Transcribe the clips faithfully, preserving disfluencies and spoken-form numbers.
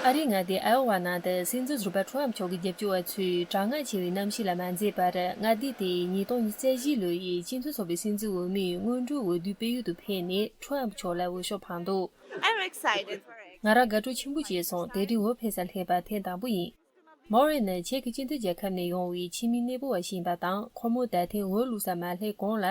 ཨ་རིའི་མངའ་སྡེ་ཨའོ་ཝ་ནང་དུ་སྲིད་འཛིན་ཟུར་པ་ཁྲོམ་མཆོག་གི་རྒྱབ་སྐྱོར་བ་ཚོས་གྲང་ངར་ཆེ་བའི་གནམ་གཤིས་ལ་མ་མཛེས་པར། མངའ་སྡེ་དེའི་ཉིས་སྟོང་ཉི་ཤུ་རྩ་བཞིའི་ལོ་ཡི་སྤྱི་མཐུན་ཚོགས་པའི་སྲིད་འཛིན་འོས་མིའི་སྔོན་འགྲོའི་འོས་བསྡུའི་དཔལ་ཡུལ་དུ་ཕེབས་ནས་ཁྲོམ་མཆོག་ལ་འོས་ཤོག་འཕངས་འདུག I'm excited for it. ང་རང་དགའ་སྤྲོ་ཆེན་པོ་སྐྱེས་སོང་། དེ་རིང་འོས་འཕེན་སར་སླེབས་པ་ཐེངས་དང་པོ་ཡིན། མོ་རེ་ནི་ཆེ་ཁི་སྤྱི་མཐུན་རྒྱལ་ཁབ་ནས་ཡོང་བའི་ཕྱི་མི་གནས་སྤོ་བ་ཞིག་ཡིན་པ་དང་། ཁོ་མོ་ད་ཐེངས་འོས་བླུགས་སར་མ་སླེབས་གོང་ལ།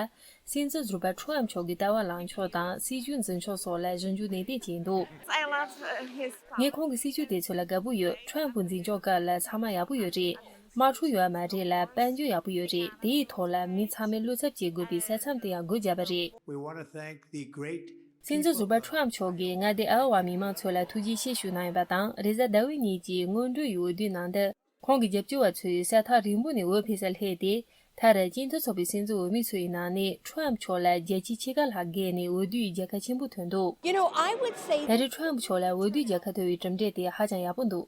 སྲིད་འཛིན་ཟུར་པ་ཁྲོམ་མཆོག་གི་ལྟ་བ་ལངས་ཕྱོགས་དང་། སྲིད་ཇུས་འཛིན་ཕྱོགས་སོགས་ལ་ཞིབ་འཇུག་ནན་ཏན་བྱས་འདུག I love uh, his ངས་ཁོང་གི་སྲིད་ཇུས་དེ་ཚོ་ལ་དགའ་པོ་ཡོད། ཁྲོམ་གྱི་འཛིན་སྐྱོང་སྐབས་ལ་ཚང་མ་ཡག་པོ་ཡོད་རེད། དམག་འཁྲུག་ཡོད་མ་རེད་ལ། དཔལ་འབྱོར་ཡག་པོ་ཡོད་རེད། དེའི་ཐོག་ལ་མི་ཚང་མས་བློ་འཚབ་བྱེད་དགོས་པའི་ས་མཚམས་དེ་ཡང་སྒོ་བརྒྱབ་པ་རེད། We want to thank the great སྲིད་འཛིན་ཟུར་པ་ཁྲོམ་མཆོག་གིས་མངའ་སྡེ་ཨའོ་ཝ་མི་མང་ཚོ་ལ་ཐུགས་རྗེ་ཆེ་ཞུ་གནང་ཡོད་པ་དང་། རེས་གཟའ་ཟླ་བའི་ཉིན་གྱི་སྔོན་འགྲོའི་འོས་བསྡུའི་ནང་དུ། ཁོང་གི་རྒྱབ་སྐྱོར་བ་ཚོས་ས་ཐག་རིང་པོ་ནས་འོས་འཕེན་སར་སླེབས་ཏེ། མཐར་སྤྱི་མཐུན་ཚོགས་པའི་སྲིད་འཛིན་འོས་མི་ཚོ་ཡི་ནང་ནས་ཁྲོམ་མཆོག་ལ་བརྒྱ་ཆ་ཕྱེད་ཀ་ལྷག་བརྒལ་ནས་འོས་བསྡུའི་རྒྱལ་ཁ་ཆེན་པོ་ཐོན་འདུག You know, I would say ད་རེས་ཁྲོམ་མཆོག་ལ་འོས་བསྡུའི་རྒྱལ་ཁ་ཐོབ་པའི་གྲུབ་འབྲས་དེ་ཧ་ཅང་ཡག་པོ་འདུག་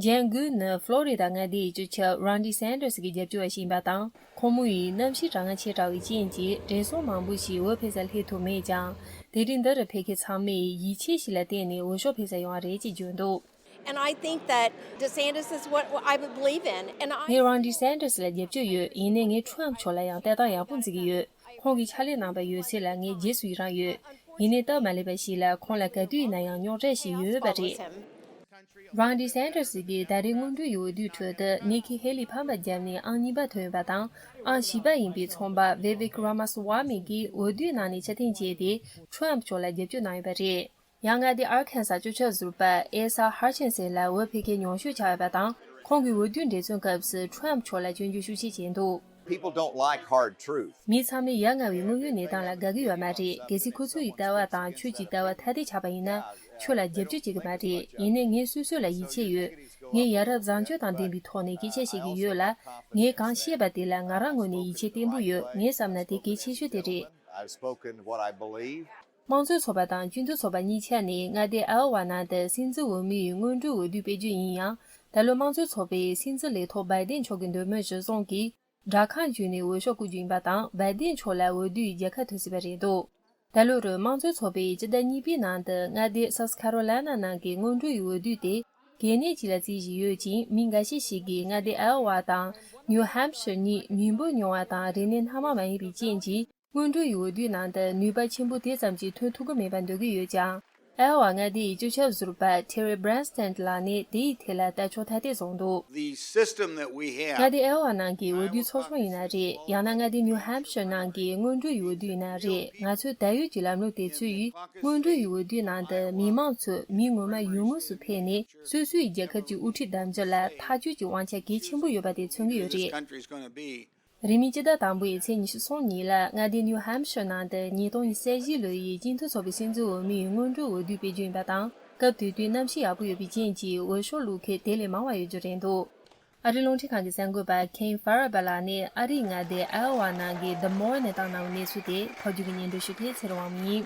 ཇན་གུན་ནི་ཕློ་རི་ད་མངའ་སྡེའི་གཙོ་ཆེན་རོན་ཌི་སན་ཏར་སི་གི་རྒྱབ་སྐྱོར་བ་ཞིག་ཡིན་པ་དང་། ཁོང་མོ་ཡིས་གནམ་གཤིས་གྲང་ངར་ཆེ་དྲགས་པའི་རྐྱེན་གྱིས་དྲན་གསོ་མང་པོ་ཞིག་འོས་འཕེན་སར་སླེབས་ཐུབ་མེད་ཀྱང་། དེ་རིང་འདི་རུ་ཕེབས་མཁན་ཚང་མས་ཡིད་ཆེས་ཤིག་ལ་བརྟེན་ནས་འོས་ཤོག་འཕེན་སར་ཡོང་བ་རེད་ཅེས་བརྗོད་འདུག And I think that DeSantis is what I would believe in. And I ངས་རོན་ཌི་སན་ཏར་སི་ལ་རྒྱབ་སྐྱོར་ཡོད། ཡིན་ནའི་ངས་ཁྲོམ་མཆོག་ལ་ཡང་ལྟ་སྟངས་ཡག་པོ་འཛིན་གྱི་ཡོད། ཁོང་གིས་ཕྱག་ལས་གནང་པ་ཡོད་ཚད་ལ་ངས་རྗེས་སུ་ཡི་རང་ཡོད། ཡིན་ནའི་སྟབས་མ་ལེགས་པ་ཞིག་ལ་ཁོང་ལ་ག་དུས་ཡིན་ན་ཡང་རྙོག་དྲ་ཞིག་ཡོད་པ་རེད། རོན་ཌི་སན་ཏར་སི་གིས་ད་རེས་སྔོན་འགྲོའི་འོས་བསྡུའི་ཁྲོད་དུ་ནི་ཁི་ཧེ་ལི་ཕམ་པ་བརྒྱབ་ནས་ཨང་གཉིས་པ་ཐོན་ཡོད་པ་དང་། ཨང་བཞི་པ་ཡིན་པའི་ཚོང་པ་ཝེ་ཝིག་ར་མ་སི་ཝ་མི་གིས་འོས་བསྡུའི་ནང་ནས་ཕྱིར་འཐེན་བྱས་ཏེ། ཁྲོམ་མཆོག་ལ་རྒྱབ་སྐྱོར་གནང་ཡོད་པ་རེད། ཡང་མངའ་སྡེ་ཨར་ཁན་ས་གཙོ་ཆེན་ཟུར་པ་ཨེ་ས་ཧར་ཆན་སན་ལ་འོས་འཕེན་མཁན་ཉུང་ཤོས་ཆགས་ཡོད་པ་དང་། ཁོང་གིས་འོས་བསྡུའི་འགྲེམས་སྟོན་སྐབས་སུ་ཁྲོམ་མཆོག་ལ་སྐྱོན་བརྗོད་ཤུགས་ཆེ་བྱས་འདུག People don't like hard truth. མི་ཚང་མས་ཡ་ང་བའི་དངོས་ཡོད་གནས་སྟངས་ལ་དགའ་གི་ཡོད་མ་རེད། གལ་སྲིད་ཁོ་ཚོ་ཡི་ལྟ་བ་དང་ཁྱོད་ཀྱི་ལྟ་བ་ཐ་དད་ཆགས་པ་ཡིན་ན། ཁྱོད་ལ་རྒྱབ་སྐྱོར་བྱེད་གི་མ་རེད། ཡིན་ནའི་ངས་སོ་སོ་ལ་ཡིད་ཆེས་ཡོད། ངས་ཡ་རབས་བཟང་སྤྱོད་དང་ལྡན་པའི་ཐོག་ནས་སྐད་ཆ་བཤད་གི་ཡོད་ལ། ངས་གང་བཤད་པ་དེ་ལ་ང་རང་ངོས་ནས་ཡིད་ཆེས་བརྟན་པོ་ཡོད། ངས་བསམ་ན་དེ་གལ་ཆེ་ཤོས་དེ་རེད། I've spoken what I believe. དམངས་གཙོའི་ཚོགས་པ་དང་སྤྱི་མཐུན་ཚོགས་པ་གཉིས་ཆ་ནས་མངའ་སྡེ་ཨའོ་ཝ་ནང་དུ་སྲིད་འཛིན་འོས་མིའི་སྔོན་འགྲོའི་འོས་བསྡུའི་དཔེར་བརྗོད་ཡིན་ཡང་། ད་ལོ་དམངས་གཙོའི་ཚོགས་པའི་སྲིད་འཛིན་ལས་ཐོག་བྷའི་ཏིན་མཆོག་གི་འདོད་མོས་གཞིར་བཟུང་གིས། སྦྲག་ཁང་བརྒྱུད་ནས་འོས་ཤོག་བཀོད་རྒྱུ་ཡིན་པ་དང་། བྷའི་ཏིན་མཆོག་ལ་འོས་བསྡུའི་རྒྱལ་ཁ་ཐོབ་སྲིད་པ་རེད་འདུག་ད་ལོ་རུ་དམངས་གཙོའི་ཚོགས་པས་སྤྱི་ཟླ་གཉིས་པའི་ནང་དུ་མངའ་སྡེ་སའུ་ཐི་ཁ་རོ་ལའི་ན་ནང་གི་སྔོན་འགྲོའི་འོས་བསྡུ་དེ་གལ་གནད་ཅིག་ལ་བརྩི་བཞིན་ཡོད་ཅིང་། མི་འགའ་ཤས་ཤིག་གིས་མངའ་སྡེ་ཨའོ་ཝ་དང་ནིའུ་ཧམ་ཤར་གཉིས་མི་འབོར་ཉུང་བ་དང་རིག་གནས་སྣ་མང་མ་ཡིན་པའི་རྐྱེན་གྱིས། སྔོན་འགྲོའི་འོས་བསྡུའི་ནང་དུ་ནུས་པ་ཆེན་པོ་དེ་ཙམ་གྱིས་ཐོན་ཐུབ་ཀྱི་མེད་པར་འདོད་ཀྱི་ཡོད་ཀྱང་། ཨའོ་ཝ་མངའ་སྡེའི་གཙོ་ཆེན་ཟུར་པ་ཐེ་རི་བྷི་རན་སི་ཏན་ལགས་ནས་དེའི་ཐད་ལ་ལྟ་ཕྱོགས་ཐ་དད་བཟུང་འདུག The system that we have མངའ་སྡེ་ཨའོ་ཝ་ནང་གི་འོས་བསྡུའི་ཚོགས་ཆུང་ཡིན་ན་རེད། ཡང་ན་མངའ་སྡེ་ནིའུ་ཧམ་ཤར་ནང་གི་སྔོན་འགྲོའི་འོས་བསྡུ་ཡིན་ན་རེད། ང་ཚོའི་ད་ཡོད་ཀྱི་ལམ་ལུགས་དེ་ཚོ་ཡིས་སྔོན་འགྲོའི་འོས་བསྡུའི་ནང་དུ་མི་མང་ཚོས་མི་ངོ་མ་ཡོང་ངོས་སུ་ཕེབས་ནས། སོ་སོའི་རྒྱལ་ཁབ་ཀྱི་དབུ་ཁྲིད་བདམ་རྒྱུ་ལ་ཐག་གཅོད་ཀྱི་དབང་ཆ་གལ་ཆེན་པོ་ཡོད་པ་དེ་མཚོན་གྱི་ཡོད་རེད། This country is gonna be རིང་མིན་སྤྱི་ཟླ་དང་པོའི་ཚེས་ཉི་ཤུ་རྩ་གཉིས་ལ་མངའ་སྡེ་ནིའུ་ཧམ་ཤར་ནང་དུ་ཉིས་སྟོང་ཉི་ཤུ་རྩ་བཞི་ལོ་ཡི་སྤྱི་མཐུན་ཚོགས་པའི་སྲིད་འཛིན་འོས་མིའི་སྔོན་འགྲོའི་འོས་བསྡུའི་དཔེར་བརྗོད་ཡིན་པ་དང་། སྐབས་དེ་དུས་གནམ་གཤིས་ཡག་པོ་ཡོད་པའི་རྐྱེན་གྱིས་འོས་ཤོག་བླུག་མཁན་དེ་ལས་མང་བ་ཡོད་རྒྱུ་རེད་འདུག་ཨ་རིའི་རླུང་འཕྲིན་ཁང་གི་གསར་འགོད་པ་ཁེན་ཧྥ་ར་བྷ་ལགས་ནས་ཨ་རིའི་མངའ་སྡེ་ཨའོ་ཝ་ནང་གི་དི་མོ་ནས་བཏང་གནང་བའི་གནས་ཚུལ་དེ་ཕབ་སྒྱུར་གྱིས་སྙན་སྒྲོན་ཞུ་མཁན་ཚེ་རིང་དབང་མོ་ཡིན།